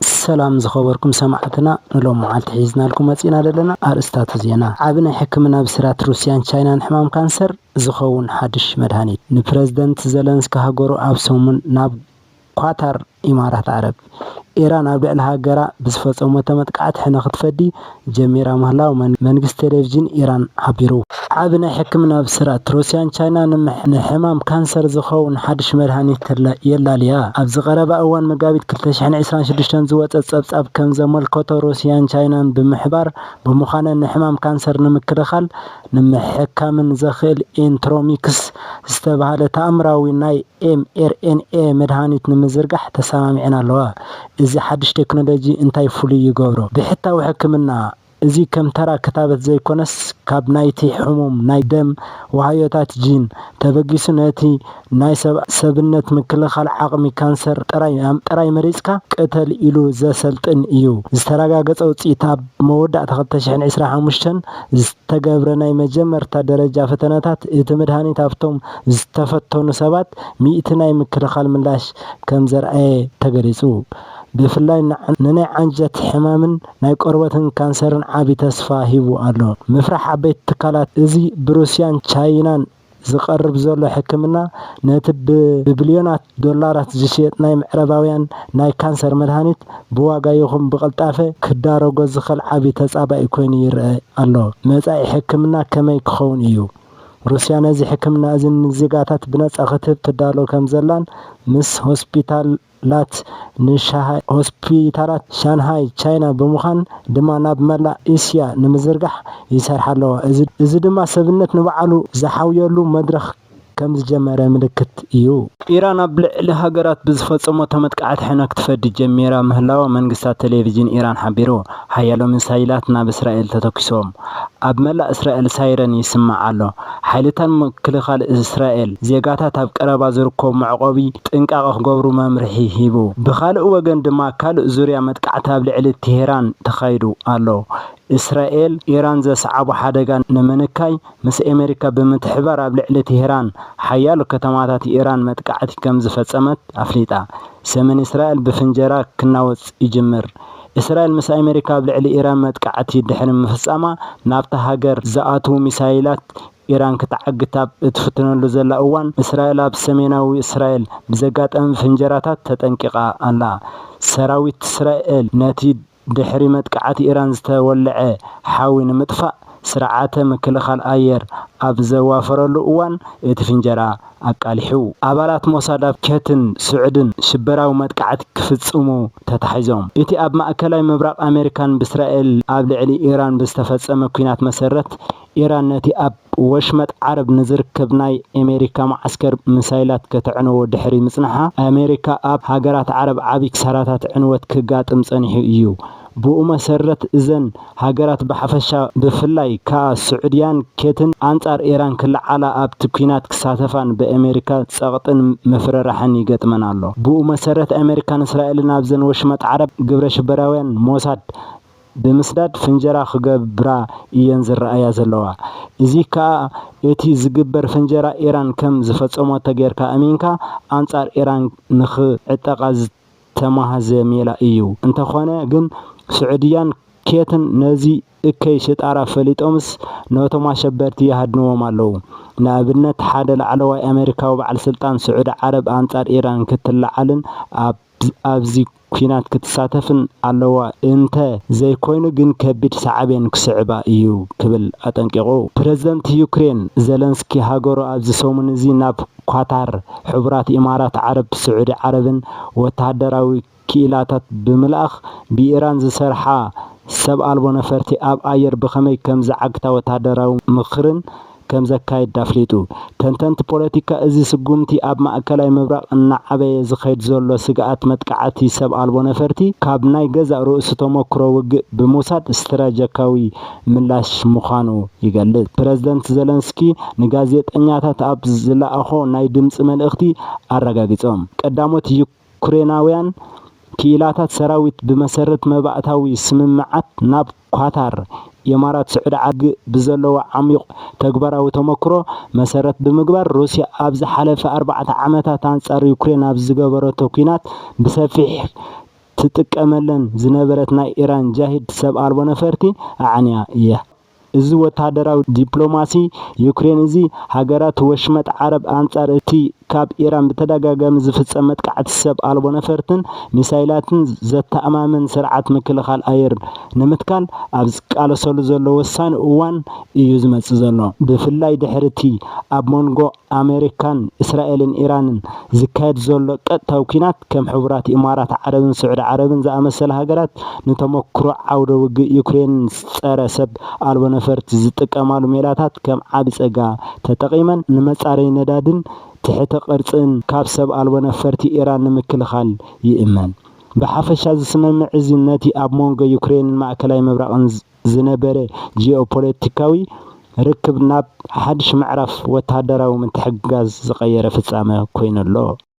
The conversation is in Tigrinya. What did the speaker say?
ሰላም ዝኸበርኩም ሰማዕትና፣ ንሎም መዓልቲ ሒዝናልኩም መጺና ዘለና ኣርእስታት ዜና። ዓቢ ናይ ሕክምና ብስራት ሩስያን ቻይናን ሕማም ካንሰር ዝኸውን ሓድሽ መድሃኒት። ንፕረዚደንት ዘለንስኪ ሃገሩ ኣብ ሰሙን ናብ ኳታር ኢማራት ዓረብ፣ ኢራን ኣብ ልዕሊ ሃገራ ብዝፈጸመቶ መጥቃዕቲ ሕነ ክትፈዲ ጀሚራ ምህላው መን-፣ መንግስቲ ቴሌቪዥን ኢራን ሓቢሩ። ዓቢ ናይ ሕክምና ብስራት፣ ሩስያን ቻይና ንምሕ-፣ ንሕማም ካንሰር ዝኸውን ሓድሽ መድሃኒት ተላ-፣ የላልያ። ኣብዚ ቀረባ እዋን መጋቢት ክልተ ሽሕን ዕስራን ሽዱሽተን ዝወጸ ጸብጻብ ከም ዘመልከቶ፣ ሩስያን ቻይናን ብምሕባር ብምዃነን ንሕማም ካንሰር ንምክልኻል ንምሕካምን ዘኽእል ኤንትሮሚክስ ዝተባህለ ተኣምራዊ ናይ ኤምኤርኤንኤ መድሃኒት ንምዝርጋሕ ተሰማሚዐን ኣለዋ። እዚ ሓድሽ ቴክኖሎጂ እንታይ ፍሉይ ይገብሮ? ብሕታዊ ሕክምና፣ እዚ ከም ተራ ክታበት ዘይኮነስ፣ ካብ ናይቲ ሕሙም ናይ ደም ዋህዮታት ጂን ተበጊሱ ነቲ ናይ ሰብ-፣ ሰብነት ምክልኻል ዓቕሚ ካንሰር ጥራይ፣ ጥራይ መሪጽካ ቅተል ኢሉ ዘሰልጥን እዩ። ዝተረጋገጸ ውጽኢት፣ ኣብ መወዳእታ ክልተ ሽሕን ዕስራን ሓሙሽተን ዝተገብረ ናይ መጀመርታ ደረጃ ፈተነታት፣ እቲ መድሃኒት ኣብቶም ዝተፈተኑ ሰባት ሚእቲ ናይ ምክልኻል ምላሽ ከም ዘርኣየ ተገሊጹ። ብፍላይ ንዓ-፣ ንናይ ዓንጀት ሕማምን ናይ ቆርበትን ካንሰርን ዓቢ ተስፋ ሂቡ ኣሎ። ምፍራሕ ዓበይቲ ትካላት፣ እዚ ብሩስያን ቻይናን ዝቐርብ ዘሎ ሕክምና፣ ነቲ ብ-፣ ብብልዮናት ዶላራት ዝሽየጥ ናይ ምዕራባውያን ናይ ካንሰር መድሃኒት ብዋጋ ይኹን ብቕልጣፈ ክዳረጎ ዝኽእል ዓቢ ተጻባኢ ኮይኑ ይረአ ኣሎ። መጻኢ ሕክምና ከመይ ክኸውን እዩ? ሩስያ ነዚ ሕክምና እዚ ንዜጋታት ብነጻ ክትህብ ትዳሎ ከም ዘላን፣ ምስ ሆስፒታላት ንሻሃ-፣ ሆስፒታላት ሻንሃይ ቻይና ብምዃን ድማ ናብ መላእ እስያ ንምዝርጋሕ ይሰርሓ ኣለዋ። እዚ፣ እዚ ድማ ሰብነት ንባዕሉ ዝሓውየሉ መድረኽ ከም ዝጀመረ ምልክት እዩ። ኢራን ኣብ ልዕሊ ሃገራት ብዝፈጸመቶ መጥቃዕቲ ሕነ ክትፈዲ ጀሚራ ምህላዋ መንግስታት ቴሌቪዥን ኢራን ሓቢሩ። ሓያሎ ሚሳይላት ናብ እስራኤል ተተኲሶም። ኣብ መላእ እስራኤል ሳይረን ይስማዕ ኣሎ። ሓይልታት ምክልኻል እስራኤል ዜጋታት ኣብ ቀረባ ዝርከቡ መዕቆቢ ጥንቃቐ ክገብሩ መምርሒ ሂቡ። ብኻልእ ወገን ድማ ካልእ ዙርያ መጥቃዕቲ ኣብ ልዕሊ ቴሄራን ተኻይዱ ኣሎ። እስራኤል፣ ኢራን ዘስዓቦ ሓደጋ ንምንካይ ምስ ኣሜሪካ ብምትሕባር ኣብ ልዕሊ ቴሄራን ሓያሎ ከተማታት ኢራን መጥቃዕቲ ከም ዝፈጸመት ኣፍሊጣ። ሰሜን እስራኤል ብፍንጀራ ክናወጽ ይጅምር። እስራኤል ምስ ኣሜሪካ ኣብ ልዕሊ ኢራን መጥቃዕቲ ድሕሪ ምፍጻማ፣ ናብታ ሃገር ዝኣትዉ ሚሳይላት ኢራን ክትዓግት ኣብ እትፍትነሉ ዘላ እዋን፣ እስራኤል ኣብ ሰሜናዊ እስራኤል ብዘጋጠመ ፍንጀራታት ተጠንቂቓ ኣላ። ሰራዊት እስራኤል ነቲ ድሕሪ መጥቃዕቲ ኢራን ዝተወልዐ ሓዊ ንምጥፋእ ስርዓተ ምክልኻል ኣየር ኣብ ዘዋፈረሉ እዋን፣ እቲ ፍንጀራ ኣቃሊሑ። ኣባላት ሞሳድ ኣብ ኬትን ስዑድን ሽበራዊ መጥቃዕቲ ክፍጽሙ ተታሒዞም። እቲ ኣብ ማእከላይ ምብራቕ ኣሜሪካን ብእስራኤል ኣብ ልዕሊ ኢራን ብዝተፈጸመ ኲናት መሰረት፣ ኢራን ነቲ ኣብ ወሽመጥ ዓረብ ንዝርከብ ናይ ኣሜሪካ መዓስከር ሚሳይላት ከተዕንዎ ድሕሪ ምጽንሓ፣ ኣሜሪካ ኣብ ሃገራት ዓረብ ዓቢ ክሳራታት ዕንወት ክጋጥም ጸኒሑ እዩ። ብኡ መሰረት፣ እዘን ሃገራት ብሓፈሻ፣ ብፍላይ ከኣ ስዑድያን ኬትን፣ ኣንጻር ኢራን ክለዓላ ኣብቲ ኲናት ክሳተፋን ብኣሜሪካ ጸቕጥን ምፍርራሕን ይገጥመን ኣሎ። ብኡ መሰረት፣ ኣሜሪካን እስራኤልን ኣብዘን ወሽመጥ ዓረብ ግብረ ሽበራውያን ሞሳድ ብምስዳድ ፍንጀራ ክገብራ እየን ዝረኣያ ዘለዋ። እዚ ከኣ እቲ ዝግበር ፍንጀራ ኢራን ከም ዝፈጸመቶ ጌርካ ኣሚንካ ኣንጻር ኢራን ንኽዕጠቓ ዝተማህዘ ሜላ እዩ። እንተኾነ ግን ስዑድያን ኬትን ነዚ እከይ ሽጣራ ፈሊጦምስ ነቶም ኣሸበርቲ ይሃድንዎም ኣለዉ። ንኣብነት ሓደ ላዕለዋይ ኣሜሪካዊ በዓል ስልጣን ስዑዲ ዓረብ ኣንጻር ኢራን ክትለዓልን ኣብ ኣብዚ ኲናት ክትሳተፍን ኣለዋ፣ እንተ ዘይኮይኑ ግን ከቢድ ሳዕቤን ክስዕባ እዩ ክብል ኣጠንቂቑ። ፕረዚደንት ዩክሬን ዘለንስኪ ሃገሩ ኣብዚ ሰሙን እዚ ናብ ኳታር፣ ሕቡራት ኢማራት ዓረብ፣ ስዑዲ ዓረብን ወተሃደራዊ ክኢላታት ብምልኣኽ ብኢራን ዝሰርሓ ሰብ ኣልቦ ነፈርቲ ኣብ ኣየር ብኸመይ ከም ዝዓግታ ወተሃደራዊ ምኽርን ከም ዘካይድ ኣፍሊጡ። ተንተንቲ ፖለቲካ፣ እዚ ስጉምቲ ኣብ ማእከላይ ምብራቕ እናዓበየ ዝኸይድ ዘሎ ስግኣት መጥቃዕቲ ሰብ ኣልቦ ነፈርቲ ካብ ናይ ገዛእ ርእሱ ተመክሮ ውግእ ብምውሳድ ስትራተጂካዊ ምላሽ ምዃኑ ይገልጽ። ፕረዚደንት ዘለንስኪ ንጋዜጠኛታት ኣብ ዝለኣኾ ናይ ድምጺ መልእኽቲ ኣረጋጊጾም። ቀዳሞት ዩክሬናውያን ክኢላታት ሰራዊት ብመሰረት መባእታዊ ስምምዓት ናብ ኳታር፣ ኢማራት ስዑዲ ዓረብ ብዘለዋ ዓሚቕ ተግባራዊ ተመክሮ መሰረት ብምግባር፣ ሩስያ ኣብ ዝሓለፈ ኣርባዕተ ዓመታት ኣንጻር ዩክሬን ኣብ ዝገበረቶ ኲናት ብሰፊሕ ትጥቀመለን ዝነበረት ናይ ኢራን ጃሂድ ሰብ ኣልቦ ነፈርቲ ኣዕንያ እያ። እዚ ወተሃደራዊ ዲፕሎማሲ ዩክሬን እዚ፣ ሃገራት ወሽመጥ ዓረብ ኣንጻር እቲ ካብ ኢራን ብተደጋጋሚ ዝፍጸም መጥቃዕቲ ሰብ ኣልቦ ነፈርትን ሚሳይላትን ዘተኣማምን ስርዓት ምክልኻል ኣየር ንምትካል ኣብ ዝቃለሰሉ ዘሎ ወሳኒ እዋን እዩ ዝመጽእ ዘሎ። ብፍላይ ድሕሪ እቲ ኣብ መንጎ ኣመሪካን እስራኤልን ኢራንን ዝካየድ ዘሎ ቀጥታዊ ኲናት፣ ከም ሕቡራት ኢማራት ዓረብን ስዑዲ ዓረብን ዝኣመሰላ ሃገራት፣ ንተመክሮ ዓውደ ውግእ ዩክሬንን ጸረ ሰብ ኣልቦ ነፈርቲ ዝጥቀማሉ ሜላታት ከም ዓቢ ጸጋ ተጠቒመን፣ ንመጻረይ ነዳድን ትሕተ ቅርጽን ካብ ሰብ ኣልቦ ነፈርቲ ኢራን ንምክልኻል ይእመን። ብሓፈሻ፣ እዚ ስምምዕ እዚ ነቲ ኣብ መንጎ ዩክሬንን ማእከላይ ምብራቕን ዝነበረ ጂኦፖለቲካዊ ርክብ ናብ ሓድሽ ምዕራፍ ወተሃደራዊ ምትሕግጋዝ ዝቐየረ ፍጻመ ኮይኑ ኣሎ።